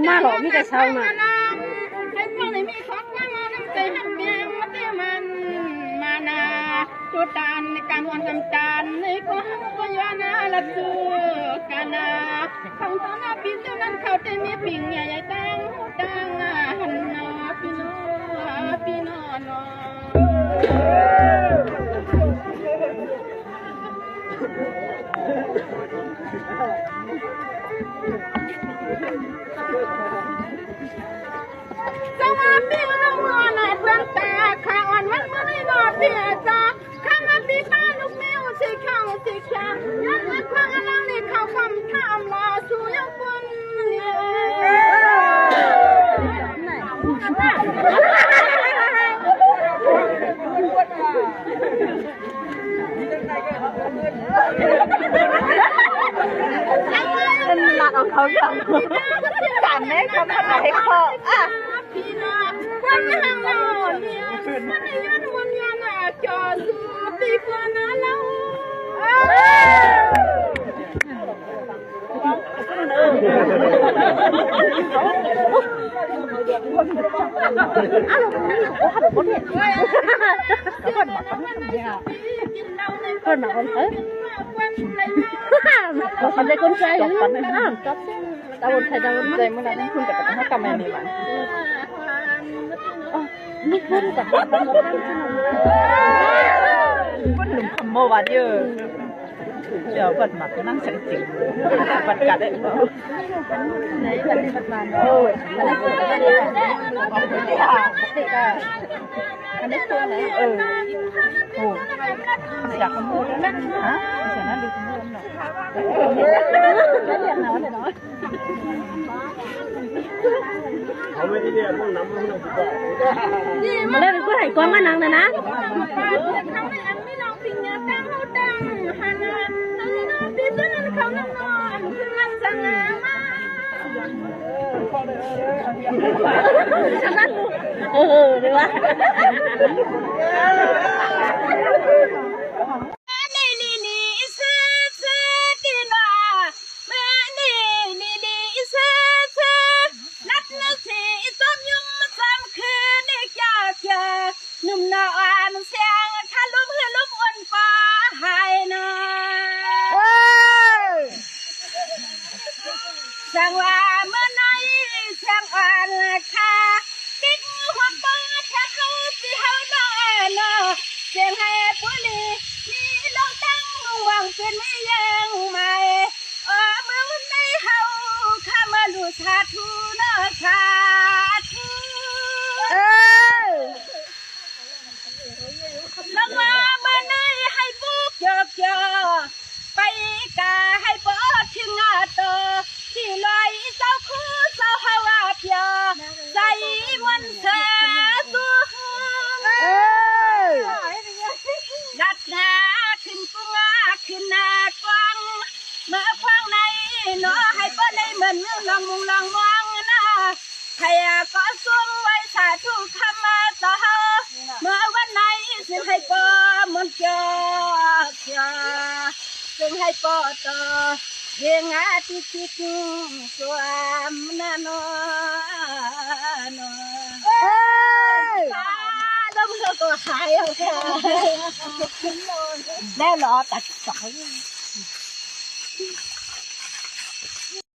ມາເນາະ ມີແຕ່ຊາວນາ ໃຫ້ພວກໄດ້ມີຄວາມຫວັງ ນຳໃຈຮັກແພງ ມາແຕ່ມັນມານາ ໂຕຕານໃນການອ່ອນກຳຕານ ໃນຄວາມບໍ່ຍອນນາ ລະສູ່ການາ ເຂົາຕອນໜ້າປີເທົ່ານັ້ນ ເຂົາໄດ້ມີປີງໃຫຍ່ໃຫຍ່ ຕ່າງຮູ້ຕ່າງຫັນນາ ພີ່ນ້ອງ ພີ່ນ້ອງເນາະ. ສະຫວັດດີເມືອງເມືອງນາເມືອງຕາ ຂ້າອ່ອນວັນມື້ນີ້ນອເພຍຈາ ຂ້າມາປີປ້າລູກແມວ ຊິເຂົ້າຊິຂຽນ ຍ້ອນເງິນພາອະລັງນີ້ ເຂົ້າຄຳຖາມລາສູ່ຍັງຄົນນີ້. ມັນລັດເອົາເຂົາຢ່າງ ການແມ່ຄວາມທັດໃນເຄາະ ອ່ະ ເພິ່ນມາຄົນໄທ ເພິ່ນມາຄົນໄທ ເພິ່ນໄດ້ຄົນໄທ ຕາບົນໄທ ຕາບົນໄທ ໃຈມື້ນັ້ນເພິ່ນກໍໄປຫາກຳໄມ້ນີ້ມາ ນີ້ເພິ່ນກໍເພິ່ນໜຸ່ມຄຳໝໍວັດຢູ່. ດຽວເພິ່ນມານັ່ງສັງເກດວັດກັດເດ້. ອັນນີ້ຄືອັນໃດ? ເອີ ໂອ້ ສຽຂະມູນນະ ຮະ ສຽງນັ້ນດູຂະມູນເນາະ. ເອົາໄວ້ທີ່ນີ້ ພວກນຳພວກນຳ ເລີຍ ເພິ່ນໃຫ້ກອງມານັ່ງນະນະ. ເອີ ເດ້ວ່າ ນຸ່ມນ້ອຍອ່ອນແສງ ຄະລຸມຮືລຸມອຸ່ນຟ້າຫາຍນາ. ເອີ ຈັ່ງວ່າມື້ໃນແສງອ່ອນຄ່າ ປິກຫົວປໍແທ້ເຮົາຊິເຮົານອນ ສຽງໃຫ້ຜູ້ລີ ມີລົງຕັ້ງມຸງຫວັງເປັນແມ່ແຍງໃໝ່. ໂອ ເມືອງໃນເຮົາ ຂ້າມາລູສາທຸເນາະ ສາທຸ. ເອີ ລະວ່າມື້ນີ້ໃຫ້ປູກຢອກຢໍ ໄປກາໃຫ້ປອດເຖິງອາໂຕ ທີ່ລອຍເຈົ້າຄູເຈົ້າເຮົາອາປຽ ໃສ່ມັນສາທຸ. ເອີ ລັດໜ້າຂຶ້ນກຸງອາຂຶ້ນໜ້າກວາງ ເມືອຂວາງໃນເນາະ ໃຫ້ປອດໄດ້ເໝິນລອງມຸງລອງມອງນະ ໃຫ້ກໍຊຸມໄວ້ສາທຸຄຳວ່າຕໍ່ເຮົາ ເມື່ອວັນໃນຊິໃຫ້ປອດມົນຈອກຈາ ຈຶ່ງໃຫ້ປອດຕໍ່ ເພງອາທິດຕິດສວມນະເນາະ ເນາະ. ເອີຍ ລົມເຮືອກໍຫາຍແລ້ວ ແລ້ວເນາະ ຕັດສາຍ.